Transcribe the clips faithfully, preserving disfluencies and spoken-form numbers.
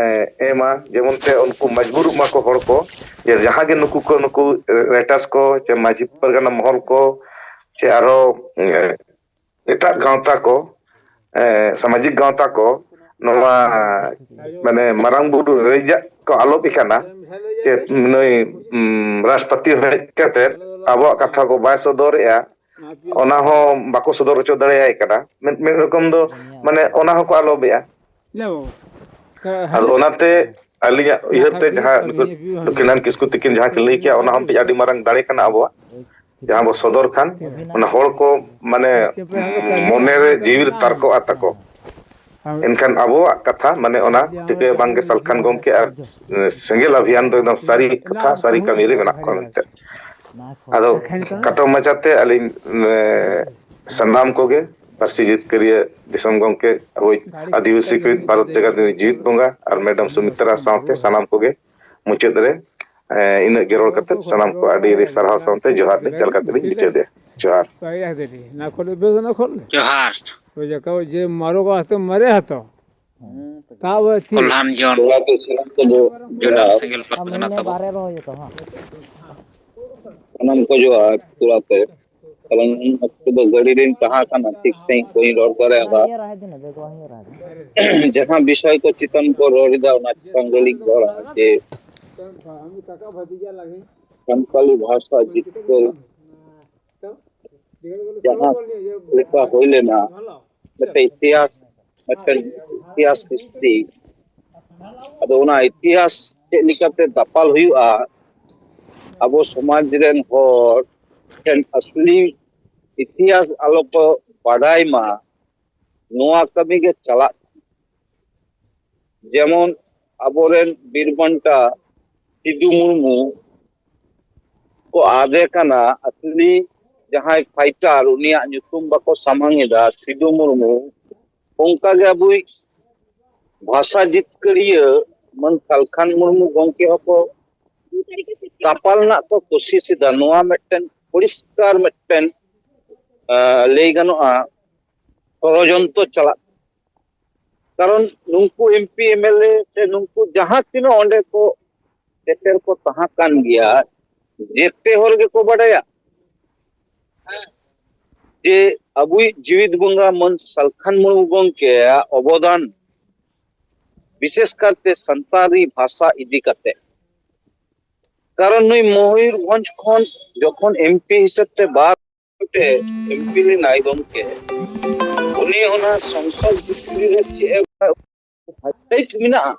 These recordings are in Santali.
ᱮ, ᱮᱢᱟ, ᱡᱮᱢᱚᱱ ᱛᱮ ᱩᱱᱠᱩ ᱢᱟᱡᱽᱵᱩᱨᱚᱜ ᱢᱟᱠᱚ ᱦᱚᱲ ᱠᱚ, ᱡᱮ ᱡᱟᱦᱟᱸ ᱜᱮ ᱱᱩᱠᱩ ᱠᱚ, ᱱᱩᱠᱩ ᱨᱟᱭᱴᱟᱨᱥ ᱠᱚ ᱪᱮ ᱢᱟᱹᱡᱷᱤ ᱯᱟᱨᱜᱟᱱᱟ ᱢᱚᱦᱚᱞ ᱠᱚ ᱪᱮ ᱟᱨᱦᱚᱸ, ᱮ, ᱮᱴᱟᱜ ᱜᱟᱶᱛᱟ ᱠᱚ, ᱮ, ᱥᱟᱢᱟᱡᱤᱠ ᱜᱟᱶᱛᱟ ᱠᱚ ᱱᱚᱣᱟ ᱢᱟᱱᱮ ᱢᱟᱨᱟᱝ ᱵᱩᱨᱩ ᱨᱮᱡᱟᱜ ᱠᱚ ᱟᱞᱚᱯ ᱮ ᱠᱟᱱᱟ, ᱪᱮ ᱱᱩᱭ, ᱩᱢ, ᱨᱟᱥᱴᱨᱚᱯᱚᱛᱤ ᱦᱮᱡ ᱠᱟᱛᱮ ᱟᱵᱚᱣᱟᱜ ᱠᱟᱛᱷᱟ ᱠᱚ ᱵᱟᱭ ᱥᱚᱫᱚᱨᱮᱜᱼᱟ, ᱚᱱᱟ ᱦᱚᱸ ᱵᱟᱠᱚ ᱥᱚᱫᱚᱨ ᱦᱚᱪᱚ ᱫᱟᱲᱮᱭᱟᱭ ᱠᱟᱱᱟ᱾ ᱢᱤᱫ, ᱢᱤᱫ ᱨᱚᱠᱚᱢ ᱫᱚ ᱢᱟᱱᱮ ᱚᱱᱟ ᱦᱚᱸᱠᱚ ᱟᱞᱚᱯᱮᱜᱼᱟ᱾ ᱟᱫᱚ ᱚᱱᱟᱛᱮ ᱟᱹᱞᱤᱧᱟᱜ ᱩᱭᱦᱟᱹᱨ ᱛᱮ ᱡᱟᱦᱟᱸ ᱱᱩᱠᱤᱱ ᱞᱚᱠᱠᱷᱤᱱᱟᱨᱟᱭᱚᱱ ᱠᱤᱥᱠᱩ ᱛᱤᱠᱤᱱ ᱡᱟᱦᱟᱸ ᱠᱤᱱ ᱞᱟᱹᱭ ᱠᱮᱜᱼᱟ, ᱚᱱᱟ ᱦᱚᱸ ᱢᱤᱫᱴᱤᱡ ᱟᱹᱰᱤ ᱢᱟᱨᱟᱝ ᱫᱟᱲᱮ ᱠᱟᱱᱟ ᱟᱵᱚᱣᱟᱜ᱾ ᱡᱟᱦᱟᱸ ᱵᱚ ᱥᱚᱫᱚᱨ ᱠᱷᱟᱱ, ᱚᱱᱟ ᱦᱚᱲ ᱠᱚ ᱢᱟᱱᱮ ᱢᱚᱱᱮ ᱨᱮ ᱡᱤᱣᱤ ᱨᱮ ᱛᱟᱨᱠᱚᱜᱼᱟ ᱛᱟᱠᱚ᱾ ᱮᱱᱠᱷᱟᱱ ᱟᱵᱚᱣᱟᱜ ᱠᱟᱛᱷᱟ ᱢᱟᱱᱮ ᱚᱱᱟ ᱴᱷᱤᱠᱟᱹ ᱵᱟᱝᱜᱮ ᱥᱟᱞᱠᱷᱟᱱ ᱜᱚᱢᱠᱮ ᱟᱨ ᱥᱮᱸᱜᱮᱞ ᱟᱵᱷᱤᱭᱟᱱ ᱫᱚ ᱮᱠᱫᱚᱢ ᱥᱟᱹᱨᱤ ᱠᱟᱛᱷᱟ, ᱥᱟᱹᱨᱤ ᱠᱟᱹᱢᱤ ᱨᱮ ᱢᱮᱱᱟᱜ ᱠᱚᱣᱟ ᱢᱮᱱᱛᱮ᱾ ᱟᱫᱚ ᱠᱷᱟᱴᱚ ᱢᱟᱪᱷᱟᱛᱮ ᱟᱹᱞᱤᱧ, ᱮ, ᱥᱟᱱᱟᱢ ᱠᱚᱜᱮ ᱯᱟᱹᱨᱥᱤ ᱡᱤᱛᱠᱟᱹᱨᱤᱭᱟᱹ ᱫᱤᱥᱚᱢ ᱜᱚᱢᱠᱮ, ᱟᱵᱚᱭᱤᱡ ᱟᱹᱫᱤᱵᱟᱹᱥᱤ ᱠᱚᱭᱤᱡ ᱵᱷᱟᱨᱚᱛ ᱡᱟᱠᱟᱛ ᱨᱤᱱᱤᱡ ᱡᱤᱣᱤᱫ ᱵᱚᱸᱜᱟ ᱟᱨ ᱢᱮᱰᱟᱢ ᱥᱩᱢᱤᱛᱨᱟ ᱥᱟᱶᱛᱮ ᱥᱟᱱᱟᱢ ᱠᱚᱜᱮ ᱢᱩᱪᱟᱹᱫ ᱨᱮ, ᱮ, ᱤᱱᱟᱹᱜ ᱜᱮ ᱨᱚᱲ ᱠᱟᱛᱮ ᱥᱟᱱᱟᱢ ᱠᱚ ᱟᱹᱰᱤ ᱟᱹᱰᱤ ᱥᱟᱨᱦᱟᱣ ᱥᱟᱶᱛᱮ ᱡᱚᱦᱟᱨ ᱞᱤᱧ ᱪᱟᱞ ᱠᱟᱛᱮ ᱞᱤᱧ ᱢᱩᱪᱟᱹᱫᱮᱜᱼᱟ᱾ ᱡᱚᱦᱟᱨ᱾ ᱡᱚᱦᱟᱨ᱾ ᱡᱮ ᱢᱟᱨᱚ ᱠᱚ ᱦᱟᱛᱚ ᱢᱟᱨᱮ ᱦᱟᱛᱚ᱾ ᱛᱟᱣ ᱵᱚ ᱪᱮᱫ? ᱠᱚᱞᱦᱟᱱ ᱡᱚᱱ᱾ ᱠᱚᱲᱟ ᱠᱚ ᱥᱟᱱᱟᱢ ᱠᱚ ᱫᱚ ᱡᱚᱱᱚᱜ ᱡᱚᱦᱟᱨ᱾ ᱥᱮᱸᱜᱮᱞ ᱯᱟᱛ ᱠᱟᱱᱟ ᱛᱟᱵᱚ᱾ ᱥᱟᱱᱟᱢ ᱠᱚ ᱡᱚᱦᱟᱨ ᱠᱚᱲᱟ ᱛᱮ᱾ ᱠᱟᱨᱚᱱ ᱩᱱ ᱚᱠᱛᱚ ᱫᱚ ᱜᱟᱹᱰᱤ ᱨᱤᱧ ᱛᱟᱦᱮᱸ ᱠᱟᱱᱟ, ᱴᱷᱤᱠ ᱥᱟᱺᱦᱤᱡ ᱵᱟᱹᱧ ᱨᱚᱲ ᱫᱟᱲᱮᱭᱟᱫᱟ᱾ ᱡᱟᱦᱟᱸ ᱵᱤᱥᱚᱭ ᱠᱚ ᱪᱮᱛᱟᱱ ᱠᱚ ᱨᱚᱲ ᱮᱫᱟ, ᱚᱱᱟ ᱪᱮᱛᱟᱱ ᱨᱮᱞᱤᱧ ᱨᱚᱲᱟ ᱡᱮ ᱥᱟᱱᱛᱟᱲᱤ ᱵᱷᱟᱥᱟ ᱡᱤᱛᱠᱟᱹᱨ ᱡᱟᱦᱟᱸ ᱞᱮᱠᱟ ᱦᱩᱭ ᱞᱮᱱᱟ, ᱢᱤᱫᱴᱮᱱ ᱤᱛᱤᱦᱟᱥ, ᱢᱤᱫᱴᱮᱱ ᱤᱛᱤᱦᱟᱥ ᱦᱤᱥᱴᱨᱤ᱾ ᱟᱫᱚ ᱚᱱᱟ ᱤᱛᱤᱦᱟᱥ ᱪᱮᱫ ᱞᱮᱠᱟᱛᱮ ᱫᱟᱯᱟᱞ ᱦᱩᱭᱩᱜᱼᱟ, ᱟᱵᱚ ᱥᱚᱢᱟᱡᱽ ᱨᱮᱱ ᱦᱚᱲ ᱴᱷᱮᱱ ᱟᱥᱞᱤ ᱤᱛᱤᱦᱟᱥ ᱟᱞᱚ ᱠᱚ ᱵᱟᱰᱟᱭ ᱢᱟ, ᱱᱚᱣᱟ ᱠᱟᱹᱢᱤ ᱜᱮ ᱪᱟᱞᱟᱜ ᱠᱟᱱᱟ᱾ ᱡᱮᱢᱚᱱ ᱟᱵᱚᱨᱮᱱ ᱵᱤᱨ ᱵᱟᱱᱴᱟ ᱥᱤᱫᱩ ᱢᱩᱨᱢᱩ ᱠᱚ ᱟᱫᱮ ᱠᱟᱱᱟ, ᱟᱥᱞᱤ ᱡᱟᱦᱟᱸᱭ ᱯᱷᱟᱭᱴᱟᱨ, ᱩᱱᱤᱭᱟᱜ ᱧᱩᱛᱩᱢ ᱵᱟᱠᱚ ᱥᱟᱢᱟᱝ ᱮᱫᱟ, ᱥᱤᱫᱩ ᱢᱩᱨᱢᱩ᱾ ᱚᱱᱠᱟᱜᱮ ᱟᱵᱚᱭᱤᱡ ᱵᱷᱟᱥᱟ ᱡᱤᱛᱠᱟᱹᱨᱤᱭᱟᱹ ᱢᱟᱱ ᱥᱟᱞᱠᱷᱟᱱ ᱢᱩᱨᱢᱩ ᱜᱚᱢᱠᱮ ᱦᱚᱸᱠᱚ ᱫᱟᱯᱟᱞ ᱨᱮᱱᱟᱜ ᱠᱚ ᱠᱳᱥᱤᱥ ᱮᱫᱟ᱾ ᱱᱚᱣᱟ ᱢᱤᱫᱴᱮᱱ ᱯᱚᱨᱤᱥᱠᱟᱨ ᱢᱤᱫᱴᱮᱱ, ᱟᱸ, ᱞᱟᱹᱭ ᱜᱟᱱᱚᱜᱼᱟ, ᱥᱚᱲᱚᱡᱚᱱᱛᱨᱚ ᱪᱟᱞᱟᱜ ᱠᱟᱱᱟ᱾ ᱠᱟᱨᱚᱱ ᱱᱩᱠᱩ ᱮᱢᱯᱤ ᱮᱢᱮᱞᱮ ᱥᱮ ᱱᱩᱠᱩ ᱡᱟᱦᱟᱸ ᱛᱤᱱᱟᱹᱜ ᱚᱸᱰᱮ ᱠᱚ ᱥᱮᱴᱮᱨ ᱠᱚ ᱛᱟᱦᱮᱸ ᱠᱟᱱ ᱜᱮᱭᱟ, ᱡᱮᱛᱮ ᱦᱚᱲ ᱜᱮᱠᱚ ᱵᱟᱰᱟᱭᱟ ᱡᱮ ᱟᱵᱚᱭᱤᱡ ᱡᱤᱣᱤᱫ ᱵᱚᱸᱜᱟ ᱢᱟᱹᱱ ᱥᱟᱞᱠᱷᱟᱱ ᱢᱩᱨᱢᱩ ᱜᱚᱢᱠᱮᱭᱟᱜ ᱚᱵᱚᱫᱟᱱ, ᱵᱤᱥᱮᱥ ᱠᱟᱨᱛᱮ ᱥᱟᱱᱛᱟᱲᱤ ᱵᱷᱟᱥᱟ ᱤᱫᱤ ᱠᱟᱛᱮ᱾ ᱠᱟᱨᱚᱱ ᱱᱩᱭ ᱢᱚᱭᱩᱨᱵᱷᱚᱸᱡᱽ ᱠᱷᱚᱱ ᱡᱚᱠᱷᱚᱱ ᱮᱢᱯᱤ ᱦᱤᱥᱟᱹᱵ ᱛᱮ ᱵᱟᱨ ᱛᱮ ᱮᱢᱯᱤ ᱞᱮᱱᱟᱭ ᱜᱚᱢᱠᱮ, ᱩᱱᱤ ᱚᱱᱟ ᱥᱚᱝᱥᱚᱫ ᱵᱷᱤᱛᱨᱤ ᱨᱮ ᱪᱮᱫ ᱮ ᱦᱟᱛᱟᱣ ᱢᱮᱱᱟᱜᱼᱟ,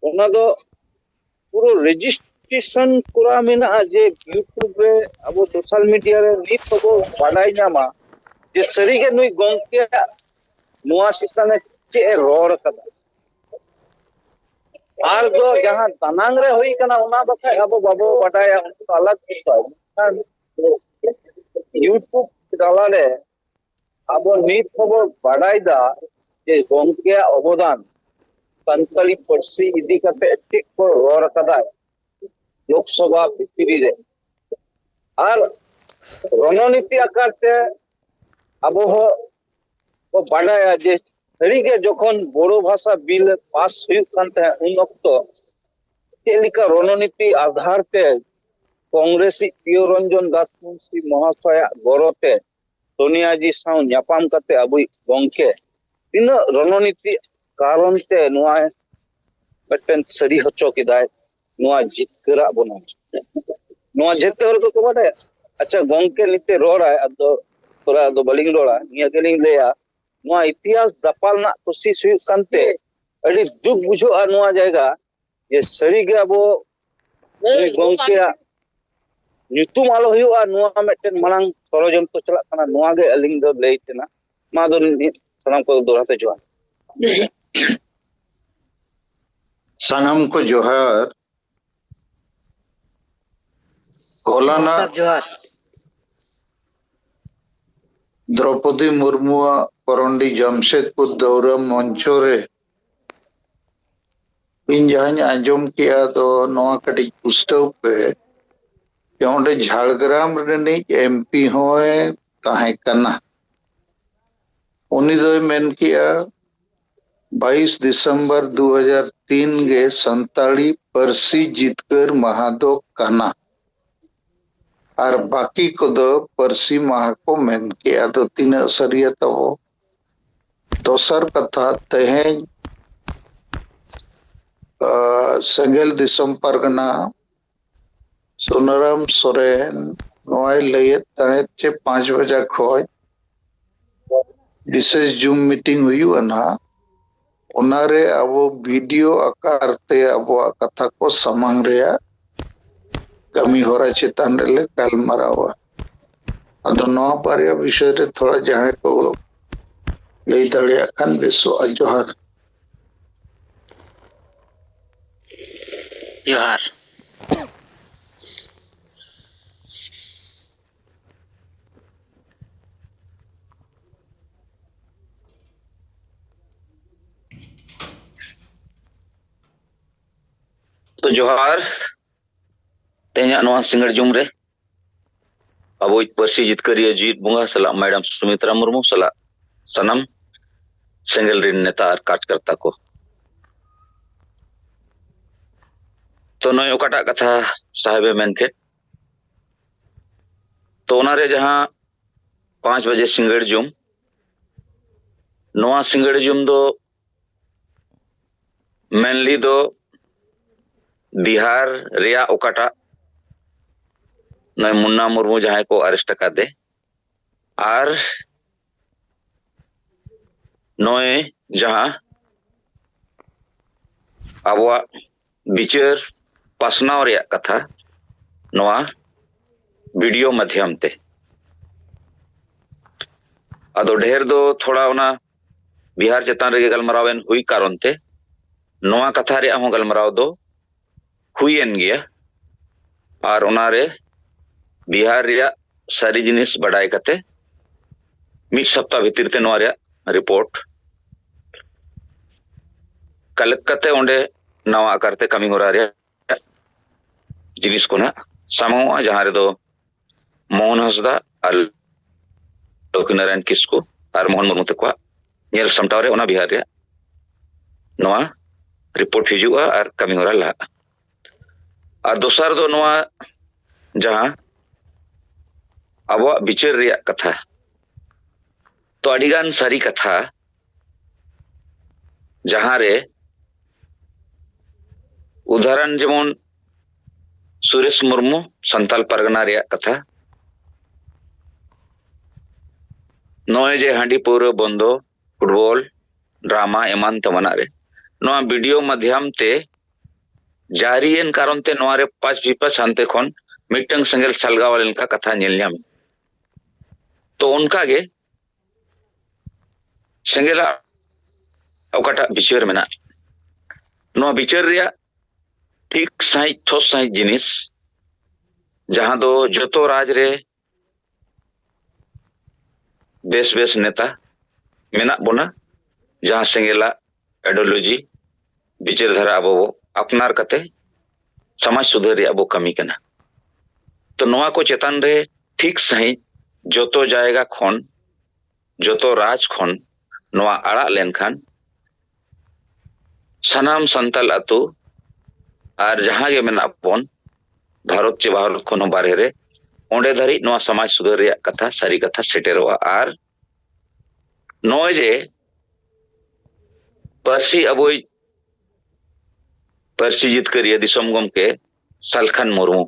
ᱚᱱᱟ ᱫᱚ ᱯᱩᱨᱟᱹ ᱨᱮᱡᱤᱥᱴᱨᱮᱥᱚᱱ ᱠᱚᱨᱟ ᱢᱮᱱᱟᱜᱼᱟ ᱡᱮ YouTube ᱨᱮ, ᱟᱵᱚ ᱥᱳᱥᱟᱞ ᱢᱤᱰᱤᱭᱟ ᱨᱮ ᱱᱤᱛ ᱦᱚᱸᱵᱚ ᱵᱟᱰᱟᱭ ᱧᱟᱢᱟ ᱡᱮ ᱥᱟᱹᱨᱤᱜᱮ ᱱᱩᱭ ᱜᱚᱢᱠᱮᱭᱟᱜ ᱱᱚᱣᱟ ᱪᱮᱛᱟᱱ ᱨᱮ ᱪᱮᱫ ᱮ ᱨᱚᱲ ᱠᱟᱫᱟ᱾ ᱟᱨ ᱫᱚ ᱡᱟᱦᱟᱸ ᱫᱟᱱᱟᱝ ᱨᱮ ᱦᱩᱭ ᱠᱟᱱᱟ, ᱚᱱᱟ ᱵᱟᱠᱷᱟᱡ ᱟᱵᱚ ᱵᱟᱵᱚ ᱵᱟᱰᱟᱭᱟ, ᱚᱱᱟ ᱫᱚ ᱟᱞᱟᱜᱽ ᱵᱤᱥᱚᱭ᱾ ᱢᱮᱱᱠᱷᱟᱱ YouTube ᱛᱟᱞᱟᱨᱮ ᱟᱵᱚ ᱱᱤᱛ ᱦᱚᱸᱵᱚ ᱵᱟᱰᱟᱭ ᱫᱟ ᱡᱮ ᱜᱚᱢᱠᱮᱭᱟᱜ ᱚᱵᱚᱫᱟᱱ ᱥᱟᱱᱛᱟᱲᱤ ᱯᱟᱹᱨᱥᱤ ᱤᱫᱤ ᱠᱟᱛᱮ ᱪᱮᱫ ᱠᱚ ᱨᱚᱲ ᱟᱠᱟᱫᱟᱭ ᱞᱳᱠᱥᱚᱵᱷᱟ ᱵᱷᱤᱛᱨᱤ ᱨᱮ᱾ ᱟᱨ ᱨᱚᱱᱚᱱᱤᱛᱤ ᱟᱠᱟᱨ ᱛᱮ ᱟᱵᱚ ᱦᱚᱸ ᱵᱚ ᱵᱟᱰᱟᱭᱟ ᱡᱮ ᱥᱟᱹᱨᱤᱜᱮ ᱡᱚᱠᱷᱚᱱ ᱵᱳᱲᱳ ᱵᱷᱟᱥᱟ ᱵᱤᱞ ᱯᱟᱥ ᱦᱩᱭᱩᱜ ᱠᱟᱱ ᱛᱟᱦᱮᱸᱫ, ᱩᱱ ᱚᱠᱛᱚ ᱪᱮᱫ ᱞᱮᱠᱟ ᱨᱚᱱᱚᱱᱤᱛᱤ ᱟᱫᱷᱟᱨ ᱛᱮ ᱠᱚᱝᱜᱨᱮᱥᱤᱡ ᱯᱤᱭᱳ ᱨᱚᱧᱡᱚᱱ ᱫᱟᱥ ᱢᱩᱱᱥᱤ ᱢᱚᱦᱟᱥᱚᱭᱟᱜ ᱜᱚᱲᱚ ᱛᱮ ᱥᱳᱱᱤᱭᱟ ᱡᱤ ᱥᱟᱶ ᱧᱟᱯᱟᱢ ᱠᱟᱛᱮ ᱟᱵᱚᱭᱤᱡ ᱜᱚᱢᱠᱮ ᱛᱤᱱᱟᱹᱜ ᱨᱚᱱᱚᱱᱤᱛᱤ ᱠᱟᱨᱚᱱ ᱛᱮ ᱱᱚᱣᱟ ᱢᱤᱫᱴᱮᱱ ᱥᱟᱹᱨᱤ ᱦᱚᱪᱚ ᱠᱮᱫᱟᱭ, ᱱᱚᱣᱟ ᱡᱤᱛᱠᱟᱹᱨᱟᱜ ᱵᱚᱱᱟ᱾ ᱱᱚᱣᱟ ᱡᱷᱚᱛᱚ ᱦᱚᱲ ᱠᱚᱠᱚ ᱵᱟᱰᱟᱭᱟ᱾ ᱟᱪᱪᱷᱟ, ᱜᱚᱢᱠᱮ ᱱᱤᱛᱮ ᱨᱚᱲᱟᱭ, ᱟᱫᱚ ᱛᱷᱚᱲᱟ ᱟᱫᱚ ᱵᱟᱹᱞᱤᱧ ᱨᱚᱲᱟ, ᱱᱤᱭᱟᱹ ᱜᱮᱞᱤᱧ ᱞᱟᱹᱭᱟ, ᱱᱚᱣᱟ ᱤᱛᱤᱦᱟᱥ ᱫᱟᱯᱟᱞ ᱨᱮᱱᱟᱜ ᱠᱳᱥᱤᱥ ᱦᱩᱭᱩᱜ ᱠᱟᱱᱛᱮ ᱟᱹᱰᱤ ᱫᱩᱠ ᱵᱩᱡᱷᱟᱹᱜᱼᱟ ᱱᱚᱣᱟ ᱡᱟᱭᱜᱟ, ᱡᱮ ᱥᱟᱹᱨᱤᱜᱮ ᱟᱵᱚ ᱱᱩᱭ ᱜᱚᱢᱠᱮᱭᱟᱜ ᱧᱩᱛᱩᱢ ᱟᱞᱚ ᱦᱩᱭᱩᱜᱼᱟ, ᱱᱚᱣᱟ ᱢᱤᱫᱴᱮᱱ ᱢᱟᱨᱟᱝ ᱥᱚᱲᱚᱡᱚᱱᱛᱨᱚ ᱪᱟᱞᱟᱜ ᱠᱟᱱᱟ, ᱱᱚᱣᱟ ᱜᱮ ᱟᱹᱞᱤᱧ ᱫᱚ ᱞᱟᱹᱭ ᱛᱮᱱᱟᱜ᱾ ᱢᱟ ᱟᱫᱚ ᱱᱤᱛ ᱥᱟᱱᱟᱢ ᱠᱚ ᱫᱚᱦᱲᱟ ᱛᱮ ᱡᱚᱦᱟᱨ᱾ ᱥᱟᱱᱟᱢ ᱠᱚ ᱡᱚᱦᱟᱨ᱾ ᱦᱚᱞᱟᱱᱟᱜ ᱥᱟᱨ ᱡᱚᱦᱟᱨ᱾ ᱫᱨᱚᱯᱚᱫᱤ ᱢᱩᱨᱢᱩᱣᱟᱜ ᱠᱚᱨᱚᱱᱰᱤ ᱡᱟᱢᱥᱮᱫᱽᱯᱩᱨ ᱫᱟᱹᱣᱨᱟᱹ ᱢᱚᱧᱪᱚ ᱨᱮ ᱤᱧ ᱡᱟᱦᱟᱸᱧ ᱟᱸᱡᱚᱢ ᱠᱮᱜᱼᱟ, ᱫᱚ ᱱᱚᱣᱟ ᱠᱟᱹᱴᱤᱡ ᱯᱩᱥᱴᱟᱹᱣ ᱯᱮ ᱡᱮ ᱚᱸᱰᱮ ᱡᱷᱟᱲᱜᱨᱟᱢ ᱨᱤᱱᱤᱡ ᱮᱢᱯᱤ ᱦᱚᱸᱭ ᱛᱟᱦᱮᱸ ᱠᱟᱱᱟ᱾ ᱩᱱᱤ ᱫᱚᱭ ᱢᱮᱱ ᱠᱮᱜᱼᱟ, ᱵᱟᱭᱤᱥ ᱰᱤᱥᱮᱢᱵᱚᱨ ᱫᱩ ᱦᱟᱡᱟᱨ ᱛᱤᱱ ᱜᱮ ᱥᱟᱱᱛᱟᱲᱤ ᱯᱟᱹᱨᱥᱤ ᱡᱤᱛᱠᱟᱹᱨ ᱢᱟᱦᱟ ᱫᱚ ᱠᱟᱱᱟ᱾ ᱟᱨ ᱵᱟᱹᱠᱤ ᱠᱚᱫᱚ ᱯᱟᱹᱨᱥᱤ ᱢᱟᱦᱟ ᱠᱚ ᱢᱮᱱ ᱠᱮᱜᱼᱟ᱾ ᱟᱫᱚ ᱛᱤᱱᱟᱹᱜ ᱥᱟᱹᱨᱤᱭᱟ ᱛᱟᱵᱚ? ᱫᱚᱥᱟᱨ ᱠᱟᱛᱷᱟ, ᱛᱮᱦᱮᱧ, ᱟ, ᱥᱮᱸᱜᱮᱞ ᱫᱤᱥᱚᱢ ᱯᱟᱨᱜᱟᱱᱟ ᱥᱩᱱᱟᱨᱟᱢ ᱥᱚᱨᱮᱱ ᱱᱚᱣᱟᱭ ᱞᱟᱹᱭᱮᱫ ᱛᱟᱦᱮᱸᱫ ᱡᱮ ᱯᱟᱸᱪ ᱵᱟᱡᱟ ᱠᱷᱚᱡ ᱵᱤᱥᱮᱥ ᱡᱩᱢ ᱢᱤᱴᱤᱝ ᱦᱩᱭᱩᱜᱼᱟ ᱱᱟᱦᱟᱜ᱾ ᱚᱱᱟᱨᱮ ᱟᱵᱚ ᱵᱷᱤᱰᱤᱭᱳ ᱟᱠᱟᱨ ᱛᱮ ᱟᱵᱚᱣᱟᱜ ᱠᱟᱛᱷᱟ ᱠᱚ ᱥᱟᱢᱟᱝ ᱨᱮᱭᱟᱜ ᱠᱟᱹᱢᱤ ᱦᱚᱨᱟ ᱪᱮᱛᱟᱱ ᱨᱮᱞᱮ ᱜᱟᱞᱢᱟᱨᱟᱣᱟ᱾ ᱟᱫᱚ ᱱᱚᱣᱟ ᱵᱟᱨᱭᱟ ᱵᱤᱥᱚᱭ ᱨᱮ ᱛᱷᱚᱲᱟ ᱡᱟᱦᱟᱸᱭ ᱠᱚ ᱞᱟᱹᱭ ᱫᱟᱲᱮᱭᱟᱜ ᱠᱷᱟᱱ ᱵᱮᱥᱚᱜᱼᱟ᱾ ᱡᱚᱦᱟᱨ᱾ ᱡᱚᱦᱟᱨ᱾ ᱛᱚ ᱡᱚᱦᱟᱨ᱾ ᱛᱮᱦᱮᱧᱟᱜ ᱱᱚᱣᱟ ᱥᱤᱸᱜᱟᱹᱲ ᱡᱩᱢ ᱨᱮ ᱟᱵᱚᱭᱤᱡ ᱯᱟᱹᱨᱥᱤ ᱡᱤᱛᱠᱟᱹᱨᱤᱭᱟᱹ ᱡᱤᱣᱤᱫ ᱵᱚᱸᱜᱟ ᱥᱟᱞᱟᱜ ᱢᱮᱰᱟᱢ ᱥᱩᱢᱤᱛᱨᱟ ᱢᱩᱨᱢᱩ ᱥᱟᱞᱟᱜ ᱥᱟᱱᱟᱢ ᱥᱮᱸᱜᱮᱞ ᱨᱤᱱ ᱱᱮᱛᱟ ᱟᱨ ᱠᱟᱨᱡᱽᱠᱟᱨᱛᱟ ᱠᱚ᱾ ᱛᱚ ᱱᱚᱜᱼᱚᱭ ᱚᱠᱟᱴᱟᱜ ᱠᱟᱛᱷᱟ ᱥᱟᱦᱮᱵᱮ ᱢᱮᱱ ᱠᱮᱫ, ᱛᱚ ᱚᱱᱟᱨᱮ ᱡᱟᱦᱟᱸ ᱯᱟᱸᱪ ᱵᱟᱡᱮ ᱥᱤᱸᱜᱟᱹᱲ ᱡᱩᱢ, ᱱᱚᱣᱟ ᱥᱤᱸᱜᱟᱹᱲ ᱡᱩᱢ ᱫᱚ ᱢᱮᱱᱞᱤ ᱫᱚ ᱵᱤᱦᱟᱨ ᱨᱮᱭᱟᱜ ᱚᱠᱟᱴᱟᱜ ᱱᱚᱜᱼᱚᱭ ᱢᱩᱱᱱᱟ ᱢᱩᱨᱢᱩ ᱡᱟᱦᱟᱸᱭ ᱠᱚ ᱟᱨᱮᱥᱴ ᱟᱠᱟᱫᱮ, ᱟᱨ ᱱᱚᱜᱼᱚᱭ ᱡᱟᱦᱟᱸ ᱟᱵᱚᱣᱟᱜ ᱵᱤᱪᱟᱹᱨ ᱯᱟᱥᱱᱟᱣ ᱨᱮᱭᱟᱜ ᱠᱟᱛᱷᱟ ᱱᱚᱣᱟ ᱵᱷᱤᱰᱤᱭᱳ ᱢᱟᱫᱽᱫᱷᱚᱢ ᱛᱮ᱾ ᱟᱫᱚ ᱰᱷᱮᱨ ᱫᱚ ᱛᱷᱚᱲᱟ ᱚᱱᱟ ᱵᱤᱦᱟᱨ ᱪᱮᱛᱟᱱ ᱨᱮᱜᱮ ᱜᱟᱞᱢᱟᱨᱟᱣ ᱮᱱ ᱦᱩᱭ ᱠᱟᱨᱚᱱ ᱛᱮ ᱱᱚᱣᱟ ᱠᱟᱛᱷᱟ ᱨᱮᱭᱟᱜ ᱦᱚᱸ ᱜᱟᱞᱢᱟᱨᱟᱣ ᱫᱚ ᱦᱩᱭᱮᱱ ᱜᱮᱭᱟ᱾ ᱟᱨ ᱚᱱᱟᱨᱮ ᱵᱤᱦᱟᱨ ᱨᱮᱭᱟᱜ ᱥᱟᱹᱨᱤ ᱡᱤᱱᱤᱥ ᱵᱟᱰᱟᱭ ᱠᱟᱛᱮ ᱢᱤᱫ ᱥᱚᱯᱛᱟ ᱵᱷᱤᱛᱤᱨ ᱛᱮ ᱱᱚᱣᱟ ᱨᱮᱭᱟᱜ ᱨᱤᱯᱳᱨᱴ ᱠᱟᱞᱮᱠᱴ ᱠᱟᱛᱮ ᱚᱸᱰᱮ ᱱᱟᱣᱟ ᱟᱠᱟᱨ ᱛᱮ ᱠᱟᱹᱢᱤ ᱦᱚᱨᱟ ᱨᱮᱭᱟᱜ ᱡᱤᱱᱤᱥ ᱠᱚ ᱱᱟᱜ ᱥᱟᱢᱟᱝᱚᱜᱼᱟ, ᱡᱟᱦᱟᱸ ᱨᱮᱫᱚ ᱢᱳᱦᱚᱱ ᱦᱟᱸᱥᱫᱟ ᱟᱨ ᱞᱚᱠᱠᱷᱤᱱᱟᱨᱟᱭᱚᱱ ᱠᱤᱥᱠᱩ ᱟᱨ ᱢᱳᱦᱚᱱ ᱢᱩᱨᱢᱩ ᱛᱟᱠᱚᱣᱟᱜ ᱧᱮᱞ ᱥᱟᱢᱴᱟᱣ ᱨᱮ ᱚᱱᱟ ᱵᱤᱦᱟᱨ ᱨᱮᱭᱟᱜ ᱱᱚᱣᱟ ᱨᱤᱯᱳᱨᱴ ᱦᱤᱡᱩᱜᱼᱟ ᱟᱨ ᱠᱟᱹᱢᱤ ᱦᱚᱨᱟ ᱞᱟᱦᱟᱜᱼᱟ᱾ ᱟᱨ ᱫᱚᱥᱟᱨ ᱫᱚ ᱱᱚᱣᱟ ᱡᱟᱦᱟᱸ ᱟᱵᱚᱣᱟᱜ ᱵᱤᱪᱟᱹᱨ ᱨᱮᱭᱟᱜ ᱠᱟᱛᱷᱟ, ᱛᱚ ᱟᱹᱰᱤᱜᱟᱱ ᱥᱟᱹᱨᱤ ᱠᱟᱛᱷᱟ, ᱡᱟᱦᱟᱸᱨᱮ ᱩᱫᱟᱦᱚᱨᱚᱱ ᱡᱮᱢᱚᱱ ᱥᱩᱨᱮᱥ ᱢᱩᱨᱢᱩ ᱥᱟᱱᱛᱟᱞ ᱯᱟᱨᱜᱟᱱᱟ ᱨᱮᱭᱟᱜ ᱠᱟᱛᱷᱟ, ᱱᱚᱜᱼᱚᱭ ᱡᱮ ᱦᱟᱺᱰᱤ ᱯᱟᱹᱣᱨᱟᱹ ᱵᱚᱱᱫᱚ, ᱯᱷᱩᱴᱵᱚᱞ, ᱰᱨᱟᱢᱟ ᱮᱢᱟᱱ ᱛᱮᱢᱟᱱᱟᱜ ᱨᱮ ᱱᱚᱣᱟ ᱵᱷᱤᱰᱤᱭᱳ ᱢᱟᱫᱽᱫᱷᱚᱢ ᱛᱮ ᱡᱟᱹᱨᱤᱭᱮᱱ ᱠᱟᱨᱚᱱ ᱛᱮ ᱱᱚᱣᱟ ᱨᱮ ᱯᱟᱸᱪ ᱵᱤᱯᱟᱥ ᱦᱟᱱᱛᱮ ᱠᱷᱚᱱ ᱢᱤᱫᱴᱟᱝ ᱥᱮᱸᱜᱮᱞ ᱥᱟᱞᱜᱟᱣ ᱞᱮᱱᱠᱟ ᱠᱟᱛᱷᱟ ᱧᱮᱞ ᱧᱟᱢ᱾ ᱛᱚ ᱚᱱᱠᱟ ᱜᱮ ᱥᱮᱸᱜᱮᱞᱟᱜ ᱚᱠᱟᱴᱟᱜ ᱵᱤᱪᱟᱹᱨ ᱢᱮᱱᱟᱜ, ᱱᱚᱣᱟ ᱵᱤᱪᱟᱹᱨ ᱨᱮᱭᱟᱜ ᱴᱷᱤᱠ ᱥᱟᱺᱦᱤᱡ, ᱴᱷᱚᱥ ᱥᱟᱺᱦᱤᱡ ᱡᱤᱱᱤᱥ, ᱡᱟᱦᱟᱸ ᱫᱚ ᱡᱚᱛᱚ ᱨᱟᱡᱽ ᱨᱮ ᱵᱮᱥ ᱵᱮᱥ ᱱᱮᱛᱟ ᱢᱮᱱᱟᱜ ᱵᱚᱱᱟ, ᱡᱟᱦᱟᱸ ᱥᱮᱸᱜᱮᱞᱟᱜ ᱟᱭᱰᱤᱭᱳᱞᱚᱡᱤ, ᱵᱤᱪᱟᱹᱨ ᱫᱷᱟᱨᱟ ᱟᱵᱚ ᱵᱚ ᱟᱯᱱᱟᱨ ᱠᱟᱛᱮ ᱥᱚᱢᱟᱡᱽ ᱥᱩᱫᱷᱟᱹᱨ ᱨᱮᱭᱟᱜ ᱵᱚ ᱠᱟᱹᱢᱤ ᱠᱟᱱᱟ᱾ ᱛᱚ ᱱᱚᱣᱟ ᱠᱚ ᱪᱮᱛᱟᱱ ᱨᱮ ᱴᱷᱤᱠ ᱥᱟᱺᱦᱤᱡ ᱡᱚᱛᱚ ᱡᱟᱭᱜᱟ ᱠᱷᱚᱱ, ᱡᱚᱛᱚ ᱨᱟᱡᱽ ᱠᱷᱚᱱ ᱱᱚᱣᱟ ᱟᱲᱟᱜ ᱞᱮᱱᱠᱷᱟᱱ ᱥᱟᱱᱟᱢ ᱥᱟᱱᱛᱟᱞ ᱟᱹᱛᱩ ᱟᱨ ᱡᱟᱦᱟᱸ ᱜᱮ ᱢᱮᱱᱟᱜ ᱵᱚᱱ ᱵᱷᱟᱨᱚᱛ ᱪᱮ ᱵᱷᱟᱨᱚᱛ ᱠᱷᱚᱱ ᱦᱚᱸ ᱵᱟᱨᱦᱮ ᱨᱮ, ᱚᱸᱰᱮ ᱫᱷᱟᱹᱨᱤᱡ ᱱᱚᱣᱟ ᱥᱚᱢᱟᱡᱽ ᱥᱩᱫᱷᱟᱹᱨ ᱨᱮᱭᱟᱜ ᱠᱟᱛᱷᱟ, ᱥᱟᱹᱨᱤ ᱠᱟᱛᱷᱟ ᱥᱮᱴᱮᱨᱚᱜᱼᱟ᱾ ᱟᱨ ᱱᱚᱜᱼᱚᱭ ᱡᱮ ᱯᱟᱹᱨᱥᱤ ᱟᱵᱚᱭᱤᱡ ᱯᱟᱹᱨᱥᱤ ᱡᱤᱛᱠᱟᱹᱨᱤᱭᱟᱹ ᱫᱤᱥᱚᱢ ᱜᱚᱢᱠᱮ ᱥᱟᱞᱠᱷᱟᱱ ᱢᱩᱨᱢᱩ,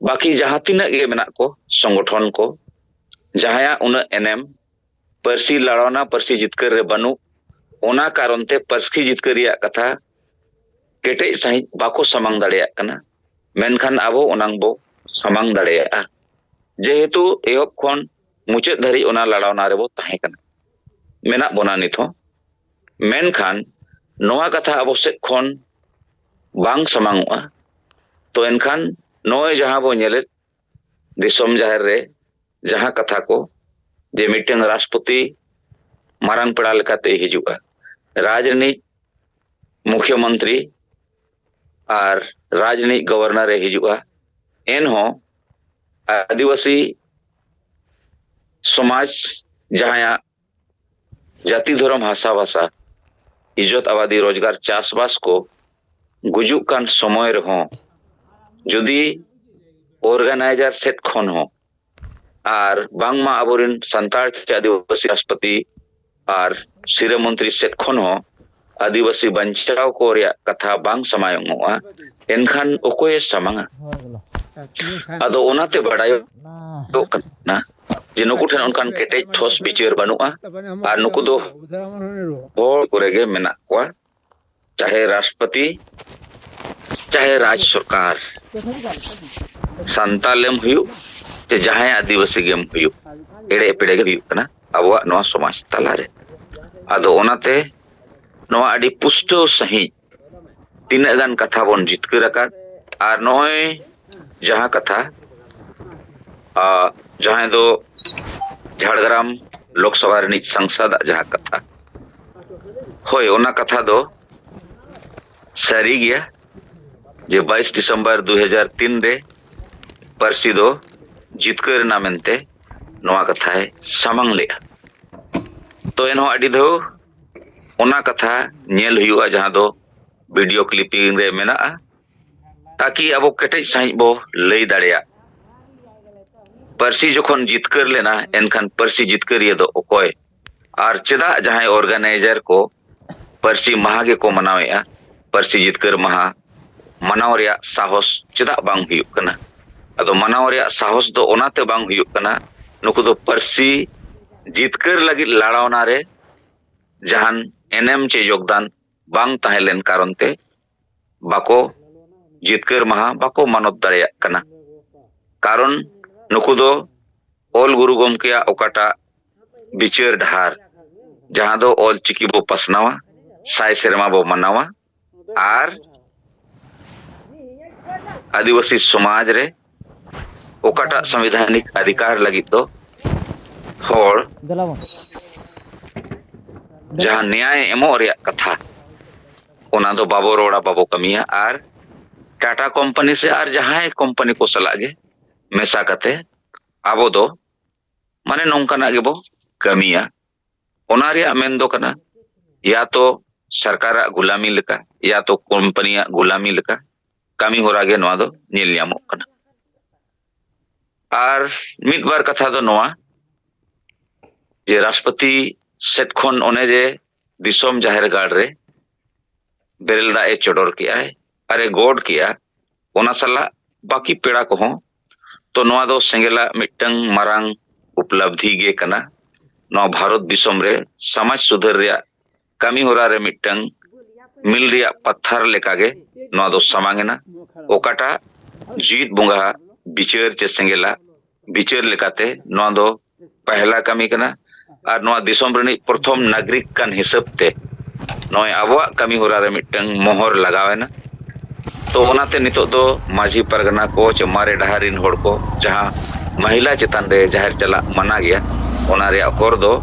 ᱵᱟᱹᱠᱤ ᱡᱟᱦᱟᱸ ᱛᱤᱱᱟᱹᱜ ᱜᱮ ᱢᱮᱱᱟᱜ ᱠᱚ ᱥᱚᱝᱜᱚᱴᱷᱚᱱ ᱠᱚ, ᱡᱟᱦᱟᱸᱭᱟᱜ ᱩᱱᱟᱹᱜ ᱮᱱᱮᱢ ᱯᱟᱹᱨᱥᱤ ᱞᱟᱲᱟᱣᱱᱟ, ᱯᱟᱹᱨᱥᱤ ᱡᱤᱛᱠᱟᱹᱨ ᱨᱮ ᱵᱟᱹᱱᱩᱜ, ᱚᱱᱟ ᱠᱟᱨᱚᱱ ᱛᱮ ᱯᱟᱹᱨᱥᱤ ᱡᱤᱛᱠᱟᱹᱨ ᱨᱮᱭᱟᱜ ᱠᱟᱛᱷᱟ ᱠᱮᱴᱮᱡ ᱥᱟᱺᱦᱤᱡ ᱵᱟᱠᱚ ᱥᱟᱢᱟᱝ ᱫᱟᱲᱮᱭᱟᱜ ᱠᱟᱱᱟ᱾ ᱢᱮᱱᱠᱷᱟᱱ ᱟᱵᱚ ᱚᱱᱟᱝ ᱵᱚ ᱥᱟᱢᱟᱝ ᱫᱟᱲᱮᱭᱟᱜᱼᱟ, ᱡᱮᱦᱮᱛᱩ ᱮᱦᱚᱵ ᱠᱷᱚᱱ ᱢᱩᱪᱟᱹᱫ ᱫᱷᱟᱹᱨᱤᱡ ᱚᱱᱟ ᱞᱟᱲᱟᱣᱱᱟ ᱨᱮᱵᱚ ᱛᱟᱦᱮᱸ ᱠᱟᱱᱟ, ᱢᱮᱱᱟᱜ ᱵᱚᱱᱟ ᱱᱤᱛ ᱦᱚᱸ᱾ ᱢᱮᱱᱠᱷᱟᱱ ᱱᱚᱣᱟ ᱠᱟᱛᱷᱟ ᱟᱵᱚ ᱥᱮᱫ ᱠᱷᱚᱱ ᱵᱟᱝ ᱥᱟᱢᱟᱝᱚᱜᱼᱟ, ᱛᱚ ᱮᱱᱠᱷᱟᱱ ᱱᱚᱜᱼᱚᱭ ᱡᱟᱦᱟᱸ ᱵᱚ ᱧᱮᱞᱮᱫ ᱫᱤᱥᱚᱢ ᱡᱟᱦᱮᱨ ᱨᱮ ᱡᱟᱦᱟᱸ ᱠᱟᱛᱷᱟ ᱠᱚ, ᱡᱮ ᱢᱤᱫᱴᱟᱝ ᱨᱟᱥᱴᱨᱚᱯᱚᱛᱤ ᱢᱟᱨᱟᱝ ᱯᱮᱲᱟ ᱞᱮᱠᱟᱛᱮᱭ ᱦᱤᱡᱩᱜᱼᱟ, ᱨᱟᱡᱽ ᱨᱤᱱᱤᱡ ᱢᱩᱠᱷᱭᱚᱢᱚᱱᱛᱨᱤ ᱟᱨ ᱨᱟᱡᱽ ᱨᱤᱱᱤᱡ ᱜᱚᱵᱷᱚᱨᱱᱚᱨ ᱮ ᱦᱤᱡᱩᱜᱼᱟ, ᱮᱱᱦᱚᱸ ᱟᱹᱫᱤᱵᱟᱹᱥᱤ ᱥᱚᱢᱟᱡᱽ, ᱡᱟᱦᱟᱸᱭᱟᱜ ᱡᱟᱹᱛᱤ, ᱫᱷᱚᱨᱚᱢ, ᱦᱟᱥᱟ ᱵᱷᱟᱥᱟ ᱤᱡᱚᱛ ᱟᱵᱟᱫᱤ ᱨᱳᱡᱽᱜᱟᱨ ᱪᱟᱥᱵᱟᱥ ᱠᱚ ᱜᱩᱡᱩᱜ ᱠᱟᱱ ᱥᱚᱢᱚᱭ ᱨᱮᱦᱚᱸ ᱡᱩᱫᱤ organizer ᱥᱮᱫ ᱠᱷᱚᱱ ᱦᱚᱸ ᱟᱨ ᱵᱟᱝᱢᱟ ᱟᱵᱚᱨᱮᱱ ᱥᱟᱱᱛᱟᱲ ᱪᱮ ᱟᱹᱫᱤᱵᱟᱹᱥᱤ ᱨᱟᱥᱴᱨᱚᱯᱚᱛᱤ ᱟᱨ ᱥᱤᱨᱟᱹ ᱢᱚᱱᱛᱨᱤ ᱥᱮᱫ ᱠᱷᱚᱱ ᱦᱚᱸ ᱟᱹᱫᱤᱵᱟᱹᱥᱤ ᱵᱟᱧᱪᱟᱣ ᱠᱚ ᱨᱮᱭᱟᱜ ᱠᱟᱛᱷᱟ ᱵᱟᱝ ᱥᱟᱢᱟᱭᱚᱜᱼᱟ, ᱮᱱᱠᱷᱟᱱ ᱚᱠᱚᱭᱮ ᱥᱟᱢᱟᱝᱟ? ᱟᱫᱚ ᱚᱱᱟᱛᱮ ᱵᱟᱰᱟᱭᱚᱜ ᱠᱟᱱᱟ ᱡᱮ ᱱᱩᱠᱩ ᱴᱷᱮᱱ ᱚᱱᱠᱟᱱ ᱠᱮᱴᱮᱡ ᱴᱷᱚᱥ ᱵᱤᱪᱟᱹᱨ ᱵᱟᱹᱱᱩᱜᱼᱟ ᱟᱨ ᱱᱩᱠᱩ ᱫᱚ ᱦᱚᱲ ᱠᱚᱨᱮ ᱜᱮ ᱢᱮᱱᱟᱜ ᱠᱚᱣᱟ, ᱪᱟᱦᱮ ᱨᱟᱥᱴᱨᱚᱯᱚᱛᱤ, ᱪᱟᱦᱮ ᱨᱟᱡᱽ ᱥᱚᱨᱠᱟᱨ, ᱥᱟᱱᱛᱟᱞ ᱮᱢ ᱦᱩᱭᱩᱜ ᱪᱮ ᱡᱟᱦᱟᱸᱭ ᱟᱹᱫᱤᱵᱟᱹᱥᱤ ᱜᱮᱢ ᱦᱩᱭᱩᱜ, ᱮᱲᱮ ᱮᱯᱮᱲᱮ ᱜᱮ ᱦᱩᱭᱩᱜ ᱠᱟᱱᱟ ᱟᱵᱚᱣᱟᱜ ᱱᱚᱣᱟ ᱥᱚᱢᱟᱡᱽ ᱛᱟᱞᱟᱨᱮ᱾ ᱟᱫᱚ ᱚᱱᱟᱛᱮ ᱱᱚᱣᱟ ᱟᱹᱰᱤ ᱯᱩᱥᱴᱟᱹᱣ ᱥᱟᱺᱦᱤᱡ ᱛᱤᱱᱟᱹᱜ ᱜᱟᱱ ᱠᱟᱛᱷᱟ ᱵᱚᱱ ᱡᱤᱛᱠᱟᱹᱨ ᱟᱠᱟᱫ, ᱟᱨ ᱱᱚᱜᱼᱚᱭ ᱡᱟᱦᱟᱸ ᱠᱟᱛᱷᱟ, ᱟ, ᱡᱟᱦᱟᱸᱭ ᱫᱚ ᱡᱷᱟᱲᱜᱨᱟᱢ ᱞᱳᱠᱥᱚᱵᱷᱟ ᱨᱤᱱᱤᱡ ᱥᱟᱝᱥᱟᱫᱟᱜ ᱡᱟᱦᱟᱸ ᱠᱟᱛᱷᱟ, ᱦᱳᱭ, ᱚᱱᱟ ᱠᱟᱛᱷᱟ ᱫᱚ ᱥᱟᱹᱨᱤ ᱜᱮᱭᱟ ᱡᱮ ᱵᱟᱭᱤᱥ ᱰᱤᱥᱮᱢᱵᱚᱨ ᱫᱩ ᱦᱟᱡᱟᱨ ᱛᱤᱱ ᱨᱮ ᱯᱟᱹᱨᱥᱤ ᱫᱚ ᱡᱤᱛᱠᱟᱹᱨ ᱮᱱᱟ ᱢᱮᱱᱛᱮ ᱱᱚᱣᱟ ᱠᱟᱛᱷᱟᱭ ᱥᱟᱢᱟᱝ ᱞᱮᱫᱼᱟ᱾ ᱛᱚ ᱮᱱᱦᱚᱸ ᱟᱹᱰᱤ ᱫᱷᱟᱣ ᱚᱱᱟ ᱠᱟᱛᱷᱟ ᱧᱮᱞ ᱦᱩᱭᱩᱜᱼᱟ, ᱡᱟᱦᱟᱸ ᱫᱚ video clipping ᱨᱮ ᱢᱮᱱᱟᱜᱼᱟ, ᱛᱟᱠᱤ ᱟᱵᱚ ᱠᱮᱴᱮᱡ ᱥᱟᱺᱦᱤᱡ ᱵᱚ ᱞᱟᱹᱭ ᱫᱟᱲᱮᱭᱟᱜ᱾ ᱯᱟᱹᱨᱥᱤ ᱡᱚᱠᱷᱚᱱ ᱡᱤᱛᱠᱟᱹᱨ ᱞᱮᱱᱟ, ᱮᱱᱠᱷᱟᱱ ᱯᱟᱹᱨᱥᱤ ᱡᱤᱛᱠᱟᱹᱨᱤᱭᱟᱹ ᱫᱚ ᱚᱠᱚᱭ? ᱟᱨ ᱪᱮᱫᱟᱜ ᱡᱟᱦᱟᱸᱭ organizer ᱠᱚ ᱯᱟᱹᱨᱥᱤ ᱢᱟᱦᱟ ᱜᱮᱠᱚ ᱢᱟᱱᱟᱣᱮᱫᱼᱟ, ᱯᱟᱹᱨᱥᱤ ᱡᱤᱛᱠᱟᱹᱨ ᱢᱟᱦᱟ ᱢᱟᱱᱟᱣ ᱨᱮᱭᱟᱜ ᱥᱟᱦᱚᱥ ᱪᱮᱫᱟᱜ ᱵᱟᱝ ᱦᱩᱭᱩᱜ ᱠᱟᱱᱟ? ᱟᱫᱚ ᱢᱟᱱᱟᱣ ᱨᱮᱭᱟᱜ ᱥᱟᱦᱚᱥ ᱫᱚ ᱚᱱᱟᱛᱮ ᱵᱟᱝ ᱦᱩᱭᱩᱜ ᱠᱟᱱᱟ, ᱱᱩᱠᱩ ᱫᱚ ᱯᱟᱹᱨᱥᱤ ᱡᱤᱛᱠᱟᱹᱨ ᱞᱟᱹᱜᱤᱫ ᱞᱟᱲᱟᱣᱱᱟ ᱨᱮ ᱡᱟᱦᱟᱱ ᱮᱱᱮᱢ ᱪᱮ ᱡᱳᱜᱽᱫᱟᱱ ᱵᱟᱝ ᱛᱟᱦᱮᱸ ᱞᱮᱱ ᱠᱟᱨᱚᱱ ᱛᱮ ᱵᱟᱠᱚ ᱡᱤᱛᱠᱟᱹᱨ ᱢᱟᱦᱟ ᱵᱟᱠᱚ ᱢᱟᱱᱚᱛ ᱫᱟᱲᱮᱭᱟᱜ ᱠᱟᱱᱟ᱾ ᱠᱟᱨᱚᱱ ᱱᱩᱠᱩ ᱫᱚ ᱚᱞ ᱜᱩᱨᱩ ᱜᱚᱢᱠᱮᱭᱟᱜ ᱚᱠᱟᱴᱟᱜ ᱵᱤᱪᱟᱹᱨ ᱰᱟᱦᱟᱨ, ᱡᱟᱦᱟᱸ ᱫᱚ ᱚᱞ ᱪᱤᱠᱤ ᱵᱚ ᱯᱟᱥᱱᱟᱣᱟ, ᱥᱟᱭ ᱥᱮᱨᱢᱟ ᱵᱚ ᱢᱟᱱᱟᱣᱟ, ᱟᱨ ᱟᱹᱫᱤᱵᱟᱹᱥᱤ ᱥᱚᱢᱟᱡᱽ ᱨᱮ ᱚᱠᱟᱴᱟᱜ ᱥᱚᱝᱵᱤᱫᱷᱟᱱᱤᱠ ᱚᱫᱷᱤᱠᱟᱨ ᱞᱟᱹᱜᱤᱫ ᱫᱚ ᱦᱚᱲ ᱫᱮᱞᱟ ᱵᱚᱱ᱾ ᱡᱟᱦᱟᱸ ᱱᱮᱭᱟᱭ ᱮᱢᱚᱜ ᱨᱮᱭᱟᱜ ᱠᱟᱛᱷᱟ, ᱚᱱᱟ ᱫᱚ ᱵᱟᱵᱚ ᱨᱚᱲᱟ, ᱵᱟᱵᱚ ᱠᱟᱹᱢᱤᱭᱟ᱾ ᱟᱨ ᱴᱟᱴᱟ ᱠᱳᱢᱯᱟᱱᱤ ᱥᱮ ᱟᱨ ᱡᱟᱦᱟᱸᱭ ᱠᱳᱢᱯᱟᱱᱤ ᱠᱚ ᱥᱟᱞᱟᱜ ᱜᱮ ᱢᱮᱥᱟ ᱠᱟᱛᱮ ᱟᱵᱚ ᱫᱚ ᱢᱟᱱᱮ ᱱᱚᱝᱠᱟᱱᱟᱜ ᱜᱮᱵᱚ ᱠᱟᱹᱢᱤᱭᱟ᱾ ᱚᱱᱟ ᱨᱮᱭᱟᱜ ᱢᱮᱱ ᱫᱚ ᱠᱟᱱᱟ, ᱭᱟ ᱛᱚ ᱥᱚᱨᱠᱟᱨᱟᱜ ᱜᱩᱞᱟᱢᱤ ᱞᱮᱠᱟ, ᱭᱟ ᱛᱚ ᱠᱳᱢᱯᱟᱱᱤᱭᱟᱜ ᱜᱩᱞᱟᱢᱤ ᱞᱮᱠᱟ ᱠᱟᱹᱢᱤ ᱦᱚᱨᱟ ᱜᱮ ᱱᱚᱣᱟ ᱫᱚ ᱧᱮᱞ ᱧᱟᱢᱚᱜ ᱠᱟᱱᱟ᱾ ᱟᱨ ᱢᱤᱫ ᱵᱟᱨ ᱠᱟᱛᱷᱟ ᱫᱚ ᱱᱚᱣᱟ ᱡᱮ ᱨᱟᱥᱴᱨᱚᱯᱚᱛᱤ ᱥᱮᱫ ᱠᱷᱚᱱ ᱚᱱᱮ ᱡᱮ ᱫᱤᱥᱚᱢ ᱡᱟᱦᱮᱨ ᱜᱟᱲ ᱨᱮ ᱵᱮᱨᱮᱞ ᱫᱟᱜ ᱮ ᱪᱚᱰᱚᱨ ᱠᱮᱜᱼᱟᱭ ᱟᱨ ᱮ ᱜᱚᱰ ᱠᱮᱜᱼᱟ, ᱚᱱᱟ ᱥᱟᱞᱟᱜ ᱵᱟᱹᱠᱤ ᱯᱮᱲᱟ ᱠᱚᱦᱚᱸ᱾ ᱛᱚ ᱱᱚᱣᱟ ᱫᱚ ᱥᱮᱸᱜᱮᱞᱟᱜ ᱢᱤᱫᱴᱟᱝ ᱢᱟᱨᱟᱝ ᱩᱯᱞᱟᱵᱽᱫᱷᱤ ᱜᱮ ᱠᱟᱱᱟ᱾ ᱱᱚᱣᱟ ᱵᱷᱟᱨᱚᱛ ᱫᱤᱥᱚᱢ ᱨᱮ ᱥᱚᱢᱟᱡᱽ ᱥᱩᱫᱷᱟᱹᱨ ᱨᱮᱭᱟᱜ ᱠᱟᱹᱢᱤ ᱦᱚᱨᱟ ᱨᱮ ᱢᱤᱫᱴᱟᱝ ᱢᱤᱞ ᱨᱮᱭᱟᱜ ᱯᱟᱛᱷᱟᱨ ᱞᱮᱠᱟᱜᱮ ᱱᱚᱣᱟ ᱫᱚ ᱥᱟᱢᱟᱝ ᱮᱱᱟ᱾ ᱚᱠᱟᱴᱟᱜ ᱡᱤᱣᱤᱫ ᱵᱚᱸᱜᱟᱣᱟᱜ ᱵᱤᱪᱟᱹᱨ ᱪᱮ ᱥᱮᱸᱜᱮᱞᱟᱜ ᱵᱤᱪᱟᱹᱨ ᱞᱮᱠᱟᱛᱮ ᱱᱚᱣᱟ ᱫᱚ ᱯᱟᱦᱞᱟ ᱠᱟᱹᱢᱤ ᱠᱟᱱᱟ᱾ ᱟᱨ ᱱᱚᱣᱟ ᱫᱤᱥᱚᱢ ᱨᱤᱱᱤᱡ ᱯᱨᱚᱛᱷᱚᱢ ᱱᱟᱜᱽᱨᱤᱠ ᱠᱟᱱ ᱦᱤᱥᱟᱹᱵ ᱛᱮ ᱱᱚᱜᱼᱚᱭ ᱟᱵᱚᱣᱟᱜ ᱠᱟᱹᱢᱤ ᱦᱚᱨᱟ ᱨᱮ ᱢᱤᱫᱴᱟᱝ ᱢᱚᱦᱚᱨ ᱞᱟᱜᱟᱣ ᱮᱱᱟ᱾ ᱛᱚ ᱚᱱᱟᱛᱮ ᱱᱤᱛᱚᱜ ᱫᱚ ᱢᱟᱹᱡᱷᱤ ᱯᱟᱨᱜᱟᱱᱟ ᱠᱚ ᱪᱮ ᱢᱟᱨᱮ ᱰᱟᱦᱟᱨ ᱨᱤᱱ ᱦᱚᱲ ᱠᱚ ᱡᱟᱦᱟᱸ ᱢᱚᱦᱤᱞᱟ ᱪᱮᱛᱟᱱ ᱨᱮ ᱡᱟᱦᱮᱨ ᱪᱟᱞᱟᱜ ᱢᱟᱱᱟ ᱜᱮᱭᱟ, ᱚᱱᱟ ᱨᱮᱭᱟᱜ ᱦᱚᱨ ᱫᱚ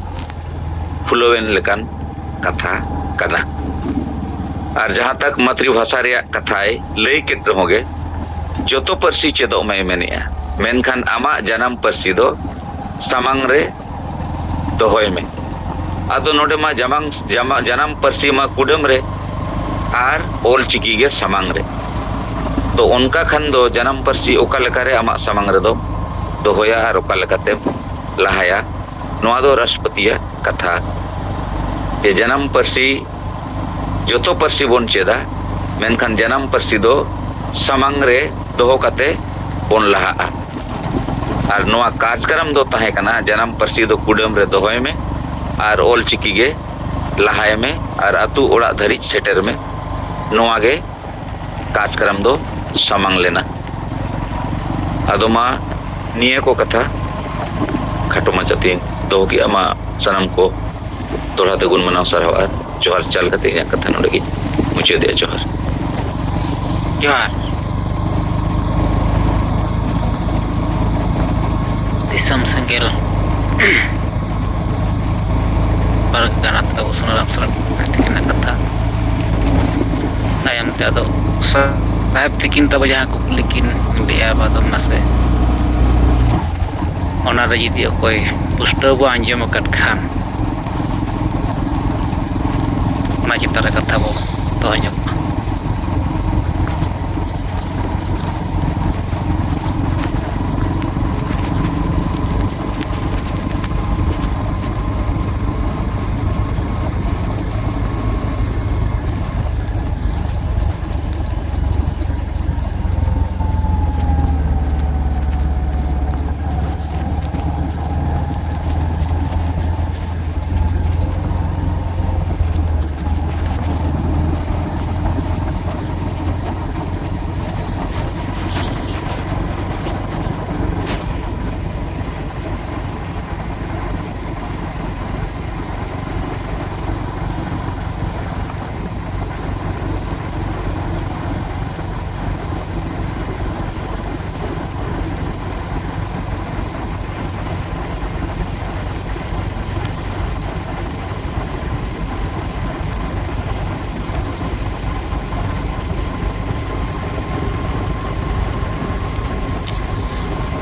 ᱠᱷᱩᱞᱟᱹᱣᱮᱱ ᱞᱮᱠᱟᱱ ᱠᱟᱛᱷᱟ ᱠᱟᱱᱟ᱾ ᱟᱨ ᱡᱟᱦᱟᱸ ᱛᱟᱠ ᱢᱟᱛᱨᱤ ᱵᱷᱟᱥᱟ ᱨᱮᱭᱟᱜ ᱠᱟᱛᱷᱟᱭ ᱞᱟᱹᱭ ᱠᱮᱫ ᱨᱮᱦᱚᱸ ᱜᱮ, ᱡᱚᱛᱚ ᱯᱟᱹᱨᱥᱤ ᱪᱮᱫᱚᱜ ᱢᱮᱭ ᱢᱮᱱᱮᱜᱼᱟ, ᱢᱮᱱᱠᱷᱟᱱ ᱟᱢᱟᱜ ᱡᱟᱱᱟᱢ ᱯᱟᱹᱨᱥᱤ ᱫᱚ ᱥᱟᱢᱟᱝ ᱨᱮ ᱫᱚᱦᱚᱭ ᱢᱮ᱾ ᱟᱫᱚ ᱱᱚᱰᱮ ᱢᱟ ᱡᱟᱢᱟᱝ-, ᱡᱟᱢᱟ-, ᱡᱟᱱᱟᱢ ᱯᱟᱹᱨᱥᱤ ᱢᱟ ᱠᱩᱰᱟᱹᱢ ᱨᱮ ᱟᱨ ᱚᱞ ᱪᱤᱠᱤ ᱜᱮ ᱥᱟᱢᱟᱝ ᱨᱮ᱾ ᱛᱚ ᱚᱱᱠᱟ ᱠᱷᱟᱱ ᱫᱚ ᱡᱟᱱᱟᱢ ᱯᱟᱹᱨᱥᱤ ᱚᱠᱟ ᱞᱮᱠᱟᱨᱮ ᱟᱢᱟᱜ ᱥᱟᱢᱟᱝ ᱨᱮᱫᱚ ᱫᱚᱦᱚᱭᱟ ᱟᱨ ᱚᱠᱟ ᱞᱮᱠᱟᱛᱮᱢ ᱞᱟᱦᱟᱭᱟ? ᱱᱚᱣᱟ ᱫᱚ ᱨᱟᱥᱴᱨᱚᱯᱚᱛᱤᱭᱟᱜ ᱠᱟᱛᱷᱟ᱾ ᱡᱮ ᱡᱟᱱᱟᱢ ᱯᱟᱹᱨᱥᱤ ᱡᱚᱛᱚ ᱯᱟᱹᱨᱥᱤ ᱵᱚᱱ ᱪᱮᱫᱟ, ᱢᱮᱱᱠᱷᱟᱱ ᱡᱟᱱᱟᱢ ᱯᱟᱹᱨᱥᱤ ᱫᱚ ᱥᱟᱢᱟᱝ ᱨᱮ ᱫᱚᱦᱚ ᱠᱟᱛᱮ ᱵᱚᱱ ᱞᱟᱦᱟᱜᱼᱟ᱾ ᱟᱨ ᱱᱚᱣᱟ ᱠᱟᱨᱡᱽᱠᱟᱨᱚᱢ ᱫᱚ ᱛᱟᱦᱮᱸ ᱠᱟᱱᱟ ᱡᱟᱱᱟᱢ ᱯᱟᱹᱨᱥᱤ ᱫᱚ ᱠᱩᱰᱟᱹᱢ ᱨᱮ ᱫᱚᱦᱚᱭ ᱢᱮ ᱟᱨ ᱚᱞ ᱪᱤᱠᱤ ᱜᱮ ᱞᱟᱦᱟᱭ ᱢᱮ ᱟᱨ ᱟᱹᱛᱩ ᱚᱲᱟᱜ ᱫᱷᱟᱹᱨᱤᱡ ᱥᱮᱴᱮᱨ ᱢᱮ᱾ ᱱᱚᱣᱟ ᱜᱮ ᱠᱟᱨᱡᱽᱠᱟᱨᱚᱢ ᱫᱚ ᱥᱟᱢᱟᱝ ᱞᱮᱱᱟ᱾ ᱟᱫᱚ ᱢᱟ ᱱᱤᱭᱟᱹ ᱠᱚ ᱠᱟᱛᱷᱟ ᱠᱷᱟᱴᱚ ᱢᱟᱪᱷᱟᱛᱮᱧ ᱫᱚᱦᱚ ᱠᱮᱜᱼᱟ᱾ ᱢᱟ ᱥᱟᱱᱟᱢ ᱠᱚ ᱫᱚᱦᱲᱟ ᱛᱮ ᱜᱩᱱ ᱢᱟᱱᱟᱣ ᱥᱟᱨᱦᱟᱣ ᱟᱨ ᱡᱚᱦᱟᱨ ᱪᱟᱞ ᱠᱟᱛᱮ ᱤᱧᱟᱹᱜ ᱠᱟᱛᱷᱟ ᱱᱚᱰᱮ ᱜᱤᱧ ᱢᱩᱪᱟᱹᱫᱮᱜᱼᱟ᱾ ᱡᱚᱦᱟᱨ᱾ ᱡᱚᱦᱟᱨ᱾ ᱫᱤᱥᱚᱢ ᱥᱮᱸᱜᱮᱞ ᱯᱟᱨᱜᱟᱱᱟ ᱛᱟᱵᱚ ᱥᱩᱱᱟᱨᱟᱢ ᱥᱚᱨᱮᱱ ᱛᱤᱠᱤᱱᱟᱜ ᱠᱟᱛᱷᱟ᱾ ᱛᱟᱭᱚᱢ ᱛᱮ ᱟᱫᱚ ᱥᱟᱦᱮᱵ ᱛᱤᱠᱤᱱ ᱛᱟᱵᱚ ᱡᱟᱦᱟᱸ ᱠᱩᱠᱞᱤ ᱠᱤᱱ ᱞᱟᱹᱭᱟ, ᱵᱟᱫᱚ ᱢᱟᱥᱮ ᱚᱱᱟᱨᱮ ᱡᱩᱫᱤ ᱚᱠᱚᱭ ᱯᱩᱥᱴᱟᱹᱣ ᱵᱚ ᱟᱸᱡᱚᱢ ᱟᱠᱟᱫ ᱠᱷᱟᱱ, ᱚᱱᱟ ᱪᱮᱛᱟᱱ ᱨᱮ ᱠᱟᱛᱷᱟ ᱵᱚ ᱫᱚᱦᱚ ᱧᱚᱜ ᱢᱟ᱾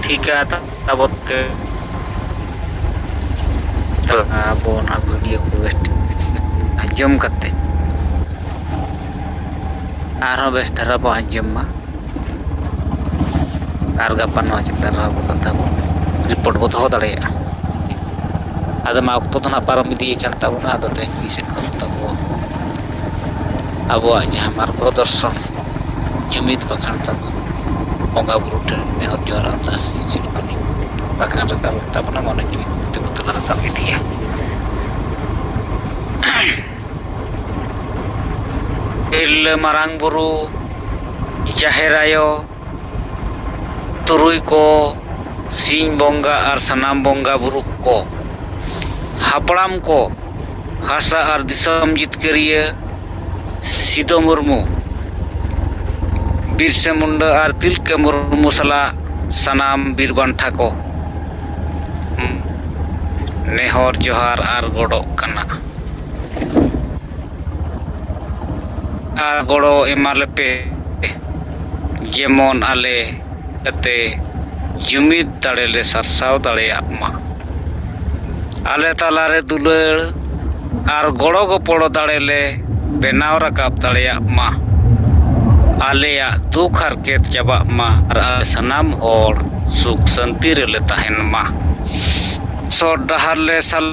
ᱴᱷᱤᱠᱟ ᱛᱟᱵᱚᱛ ᱛᱮ ᱟᱵᱚ ᱚᱱᱟ ᱵᱷᱤᱰᱤᱭᱳ ᱠᱚ ᱵᱮᱥ ᱴᱷᱤᱠ ᱟᱸᱡᱚᱢ ᱠᱟᱛᱮ ᱟᱨᱦᱚᱸ ᱵᱮᱥ ᱫᱷᱟᱨᱟ ᱵᱚ ᱟᱸᱡᱚᱢ ᱢᱟ᱾ ᱟᱨ ᱜᱟᱯᱟ ᱱᱚᱣᱟ ᱪᱮᱛᱟᱱ ᱨᱮ ᱟᱵᱚ ᱠᱟᱛᱷᱟ ᱵᱚ, ᱨᱤᱯᱳᱨᱴ ᱵᱚ ᱫᱚᱦᱚ ᱫᱟᱲᱮᱭᱟᱜᱼᱟ᱾ ᱟᱫᱚ ᱢᱟ, ᱚᱠᱛᱚ ᱫᱚ ᱱᱟᱜ ᱯᱟᱨᱚᱢ ᱤᱫᱤᱭ ᱠᱟᱱ ᱛᱟᱵᱚᱱᱟ᱾ ᱟᱫᱚ ᱛᱮᱦᱮᱧ ᱢᱤᱫ ᱥᱮᱫ ᱠᱷᱚᱱ ᱛᱟᱵᱚ ᱟᱵᱚᱣᱟᱜ ᱡᱟᱦᱟᱸ ᱢᱟᱨᱜᱚ ᱫᱚᱨᱥᱚᱱ, ᱡᱩᱢᱤᱫ ᱵᱟᱠᱷᱟᱱ ᱛᱟᱵᱚ, ᱵᱚᱸᱜᱟ ᱵᱩᱨᱩ ᱴᱷᱮᱱ ᱱᱮᱦᱚᱨ ᱡᱚᱦᱟᱨ ᱟᱨᱫᱟᱥ ᱥᱤᱨᱡᱚᱱ ᱠᱟᱹᱞᱤ ᱵᱟᱠᱷᱟᱱ ᱨᱟᱠᱟᱵ ᱛᱟᱵᱚᱱᱟ, ᱢᱚᱱᱮ ᱡᱤᱣᱤ ᱛᱮᱵᱚ ᱛᱟᱞᱟ ᱨᱟᱠᱟᱵ ᱤᱫᱤᱭᱟ᱾ ᱛᱤᱨᱞᱟᱹ ᱢᱟᱨᱟᱝ ᱵᱩᱨᱩ, ᱡᱟᱦᱮᱨ ᱟᱭᱳ, ᱛᱩᱨᱩᱭ ᱠᱚ, ᱥᱤᱧ ᱵᱚᱸᱜᱟ ᱟᱨ ᱥᱟᱱᱟᱢ ᱵᱚᱸᱜᱟ ᱵᱩᱨᱩ ᱠᱚ, ᱦᱟᱯᱲᱟᱢ ᱠᱚ, ᱦᱟᱥᱟ ᱟᱨ ᱫᱤᱥᱚᱢ ᱡᱤᱛᱠᱟᱹᱨᱤᱭᱟᱹ ᱥᱤᱫᱚ ᱢᱩᱨᱢᱩ, ᱵᱤᱨᱥᱟ ᱢᱩᱱᱰᱟᱹ ᱟᱨ ᱛᱤᱞᱠᱟᱹ ᱢᱩᱨᱢᱩ ᱥᱟᱞᱟᱜ ᱥᱟᱱᱟᱢ ᱵᱤᱨ ᱵᱟᱱᱴᱷᱟ ᱠᱚ ᱱᱮᱦᱚᱨ ᱡᱚᱦᱟᱨ ᱟᱨ ᱜᱚᱰᱚᱜ ᱠᱟᱱᱟ᱾ ᱟᱨ ᱜᱚᱲᱚ ᱮᱢᱟ ᱞᱮᱯᱮ, ᱡᱮᱢᱚᱱ ᱟᱞᱮ ᱡᱟᱛᱮ ᱡᱩᱢᱤᱫ ᱫᱟᱲᱮ ᱞᱮ ᱥᱟᱨᱥᱟᱣ ᱫᱟᱲᱮᱭᱟᱜ ᱢᱟ᱾ ᱟᱞᱮ ᱛᱟᱞᱟᱨᱮ ᱫᱩᱞᱟᱹᱲ, ᱟᱨ ᱜᱚᱲᱚ ᱜᱚᱯᱚᱲᱚ ᱫᱟᱲᱮ ᱞᱮ ᱵᱮᱱᱟᱣ ᱨᱟᱠᱟᱵ ᱫᱟᱲᱮᱭᱟᱜ ᱢᱟ᱾ ᱟᱞᱮᱭᱟᱜ ᱫᱩᱠ ᱦᱟᱨᱠᱮᱛ ᱪᱟᱵᱟᱜ ᱢᱟ ᱟᱨ ᱟᱞᱮ ᱥᱟᱱᱟᱢ ᱦᱚᱲ ᱥᱩᱠ ᱥᱟᱹᱱᱛᱤ ᱨᱮᱞᱮ ᱛᱟᱦᱮᱱ ᱢᱟ᱾ ᱥᱚᱨ ᱰᱟᱦᱟᱨ ᱞᱮ ᱥᱟᱞ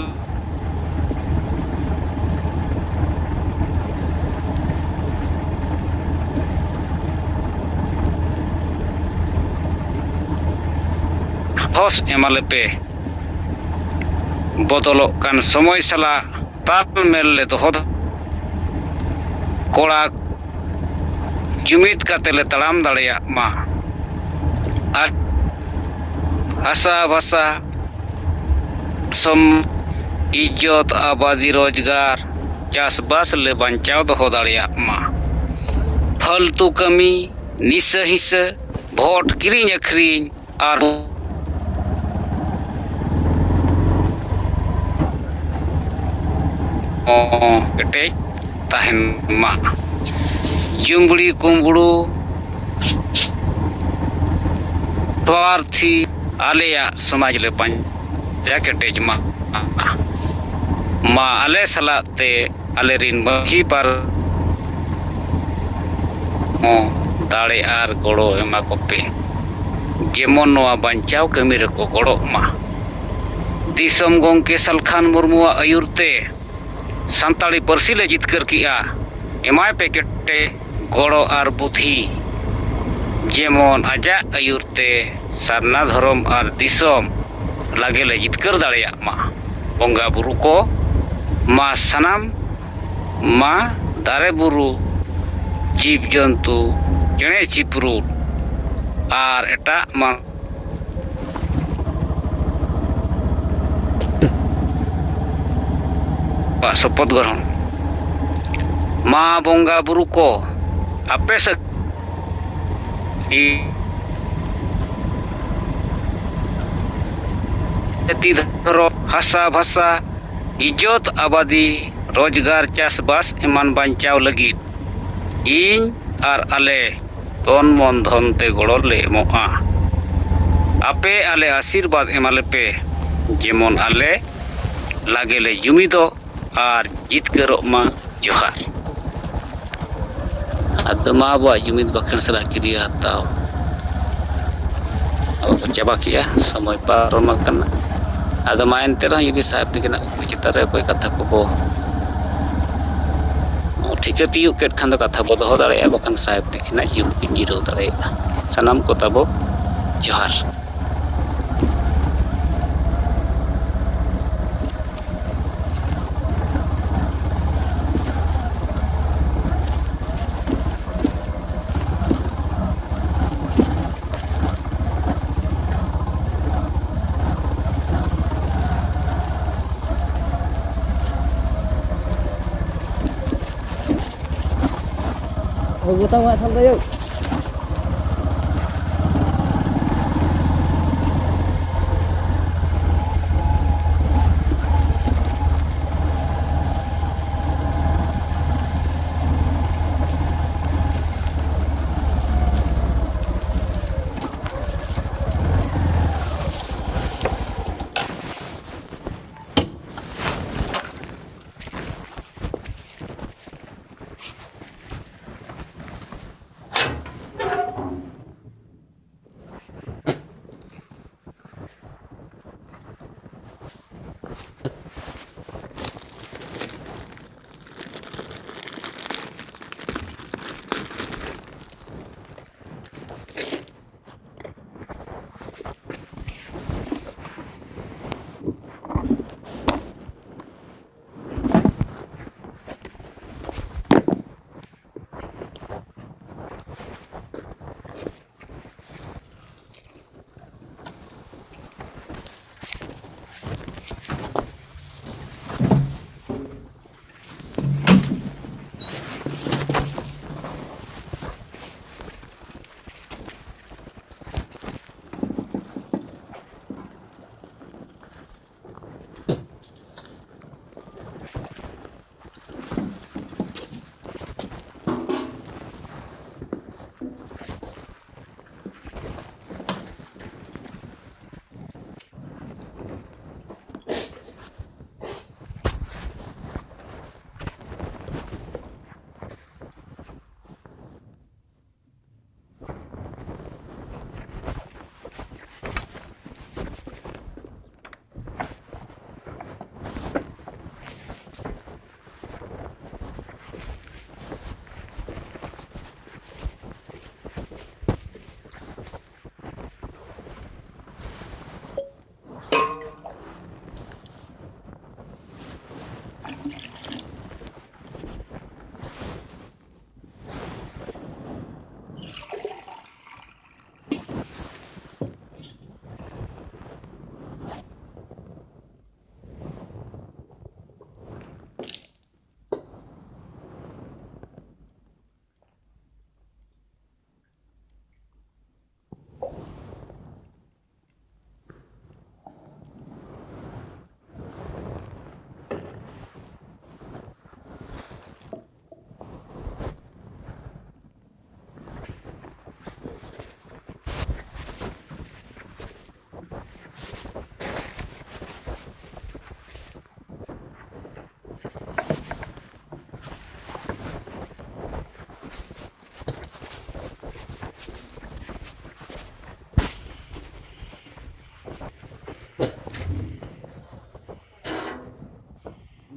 ᱦᱚᱥ ᱮᱢᱟᱞᱮᱯᱮ᱾ ᱵᱚᱫᱚᱞᱚᱜ ᱠᱟᱱ ᱥᱚᱢᱚᱭ ᱥᱟᱞᱟᱜ ᱛᱟᱞᱢᱮᱞ ᱞᱮ ᱫᱚᱦᱚ ᱫᱟ-, ᱠᱚᱲᱟ ᱡᱩᱢᱤᱫ ᱠᱟᱛᱮ ᱞᱮ ᱛᱟᱲᱟᱢ ᱫᱟᱲᱮᱭᱟᱜ ᱢᱟ᱾ ᱟᱨ ᱦᱟᱥᱟ ᱵᱷᱟᱥᱟ, ᱥᱚᱢ-, ᱤᱡᱽᱡᱚᱛ, ᱟᱵᱟᱫᱤ, ᱨᱳᱡᱽᱜᱟᱨ, ᱪᱟᱥᱵᱟᱥ ᱞᱮ ᱵᱟᱧᱪᱟᱣ ᱫᱚᱦᱚ ᱫᱟᱲᱮᱭᱟᱜ ᱢᱟ᱾ ᱯᱷᱟᱹᱞᱛᱩ ᱠᱟᱹᱢᱤ, ᱱᱤᱥᱟᱹ ᱦᱤᱥᱟᱹ, ᱵᱷᱳᱴ ᱠᱤᱨᱤᱧ ᱟᱹᱠᱷᱨᱤᱧ, ᱟᱨ ᱦᱚᱸ ᱠᱮᱴᱮᱡ ᱛᱟᱦᱮᱱ ᱢᱟ᱾ ᱡᱩᱢᱵᱽᱲᱤ ᱠᱩᱢᱵᱽᱲᱩ ᱥᱣᱟᱨᱛᱷᱤ ᱟᱞᱮᱭᱟᱜ ᱥᱚᱢᱟᱡᱽ ᱞᱮ ᱯᱟᱸᱡᱟ ᱠᱮᱴᱮᱡ ᱢᱟ᱾ ᱢᱟ ᱟᱞᱮ ᱥᱟᱞᱟᱜ ᱛᱮ ᱟᱞᱮ ᱨᱤᱱ ᱢᱟᱹᱡᱷᱤ ᱯᱟᱨ ᱦᱚᱸ ᱫᱟᱲᱮ ᱟᱨ ᱜᱚᱲᱚ ᱮᱢᱟ ᱠᱚᱯᱮ, ᱡᱮᱢᱚᱱ ᱱᱚᱣᱟ ᱵᱟᱧᱪᱟᱣ ᱠᱟᱹᱢᱤ ᱨᱮᱠᱚ ᱜᱚᱲᱚᱜ ᱢᱟ᱾ ᱫᱤᱥᱚᱢ ᱜᱚᱢᱠᱮ ᱥᱟᱞᱠᱷᱟᱱ ᱢᱩᱨᱢᱩᱣᱟᱜ ᱟᱹᱭᱩᱨ ᱛᱮ ᱥᱟᱱᱛᱟᱲᱤ ᱯᱟᱹᱨᱥᱤ ᱞᱮ ᱡᱤᱛᱠᱟᱹᱨ ᱠᱮᱜᱼᱟ᱾ ᱮᱢᱟᱭ ᱯᱮ ᱠᱮᱴᱮ ᱜᱚᱲᱚ ᱟᱨ ᱵᱩᱫᱷᱤ, ᱡᱮᱢᱚᱱ ᱟᱡᱟᱜ ᱟᱹᱭᱩᱨ ᱛᱮ ᱥᱟᱨᱱᱟ ᱫᱷᱚᱨᱚᱢ ᱟᱨ ᱫᱤᱥᱚᱢ ᱞᱟᱜᱮ ᱞᱮ ᱡᱤᱛᱠᱟᱹᱨ ᱫᱟᱲᱮᱭᱟᱜ ᱢᱟ᱾ ᱵᱚᱸᱜᱟ ᱵᱩᱨᱩ ᱠᱚ ᱢᱟ ᱥᱟᱱᱟᱢ ᱢᱟ ᱫᱟᱨᱮ ᱵᱩᱨᱩ, ᱡᱤᱵᱽ ᱡᱚᱱᱛᱩ, ᱪᱮᱬᱮ ᱪᱤᱯᱨᱩᱫ ᱟᱨ ᱮᱴᱟᱜ ᱢᱟ ᱠᱚᱣᱟᱜ ᱥᱚᱯᱚᱫ ᱜᱨᱚᱦᱚᱱ᱾ ᱢᱟ ᱵᱚᱸᱜᱟ ᱵᱩᱨᱩ ᱠᱚ ᱟᱯᱮ ᱥᱟᱹᱠ-, ᱤ-, ᱡᱟᱹᱛᱤ ᱫᱷᱚᱨᱚᱢ, ᱦᱟᱥᱟ ᱵᱷᱟᱥᱟ, ᱤᱡᱽᱡᱚᱛ ᱟᱵᱟᱫᱤ, ᱨᱳᱡᱽᱜᱟᱨ, ᱪᱟᱥᱵᱟᱥ ᱮᱢᱟᱱ ᱵᱟᱧᱪᱟᱣ ᱞᱟᱹᱜᱤᱫ ᱤᱧ ᱟᱨ ᱟᱞᱮ ᱛᱚᱱ ᱢᱚᱱ ᱫᱷᱚᱱ ᱛᱮ ᱜᱚᱲᱚ ᱞᱮ ᱮᱢᱚᱜᱼᱟ᱾ ᱟᱯᱮ ᱟᱞᱮ ᱟᱥᱤᱨᱵᱟᱫᱽ ᱮᱢᱟᱞᱮᱯᱮ, ᱡᱮᱢᱚᱱ ᱟᱞᱮ ᱞᱟᱜᱮ ᱞᱮ ᱡᱩᱢᱤᱫᱚᱜ ᱟᱨ ᱡᱤᱛᱠᱟᱹᱨᱚᱜ ᱢᱟ᱾ ᱡᱚᱦᱟᱨ᱾ ᱟᱫᱚ ᱢᱟ ᱟᱵᱚᱣᱟᱜ ᱡᱩᱢᱤᱫ ᱵᱟᱠᱷᱮᱬ ᱥᱟᱞᱟᱜ ᱠᱤᱨᱭᱟᱹ ᱦᱟᱛᱟᱣ ᱟᱵᱚ ᱵᱚ ᱪᱟᱵᱟ ᱠᱮᱜᱼᱟ, ᱥᱚᱢᱚᱭ ᱯᱟᱨᱚᱢ ᱟᱠᱟᱱᱟ᱾ ᱟᱫᱚ ᱢᱟ ᱮᱱᱛᱮ ᱨᱮᱦᱚᱸ ᱡᱩᱫᱤ ᱥᱟᱦᱮᱵᱽ ᱛᱤᱠᱤᱱᱟᱜ ᱠᱩᱠᱞᱤ ᱪᱮᱛᱟᱱ ᱨᱮ ᱚᱠᱚᱭ ᱠᱟᱛᱷᱟ ᱠᱚᱵᱚ ᱴᱷᱤᱠᱟᱹ ᱛᱤᱭᱳᱜ ᱠᱮᱫ ᱠᱷᱟᱱ ᱫᱚ ᱠᱟᱛᱷᱟ ᱵᱚ ᱫᱚᱦᱚ ᱫᱟᱲᱮᱭᱟᱜᱼᱟ, ᱵᱟᱠᱷᱟᱱ ᱥᱟᱦᱮᱵᱽ ᱛᱤᱠᱤᱱᱟᱜ ᱡᱤᱣᱤ ᱠᱤᱱ ᱡᱤᱨᱟᱹᱣ ᱫᱟᱲᱮᱭᱟᱜᱼᱟ᱾ ᱥᱟᱱᱟᱢ ᱠᱚ ᱛᱟᱵᱚ ᱡᱚᱦᱟᱨ᱾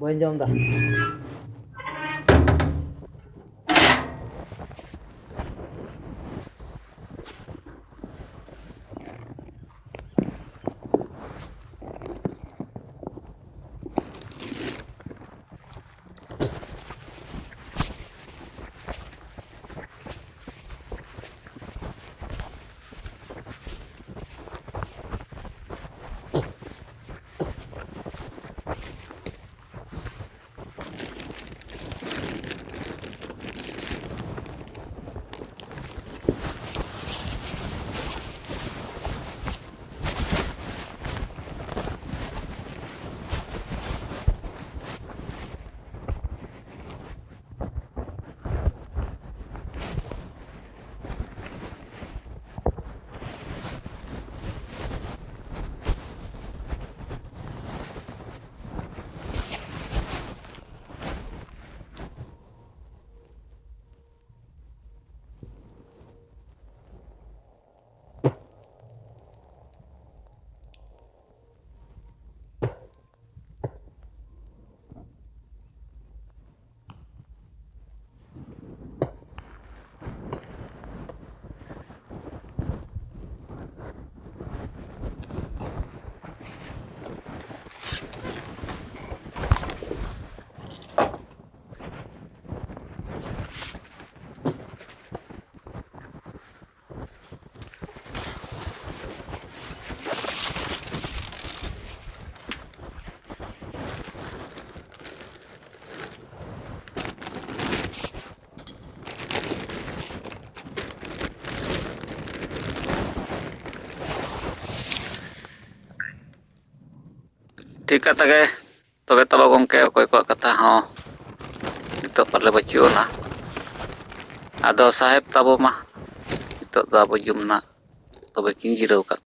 ᱵᱟᱹᱧ ᱡᱚᱢ ᱮᱫᱟ᱾ ᱴᱷᱤᱠ ᱠᱟᱛᱷᱟ ᱜᱮ᱾ ᱛᱚᱵᱮ ᱛᱟᱵᱚ ᱜᱚᱢᱠᱮ, ᱚᱠᱚᱭ ᱠᱚᱣᱟᱜ ᱠᱟᱛᱷᱟ ᱦᱚᱸ ᱱᱤᱛᱚᱜ ᱯᱟᱞᱮ ᱵᱟᱹᱪᱩᱜ ᱟᱱᱟ᱾ ᱟᱫᱚ ᱥᱟᱦᱮᱵᱽ ᱛᱟᱵᱚ ᱢᱟ, ᱱᱤᱛᱚᱜ ᱫᱚ ᱟᱵᱚ ᱡᱚᱢ ᱨᱮᱱᱟᱜ ᱛᱚᱵᱮ ᱠᱤᱱ ᱡᱤᱨᱟᱹᱣ ᱠᱟᱜ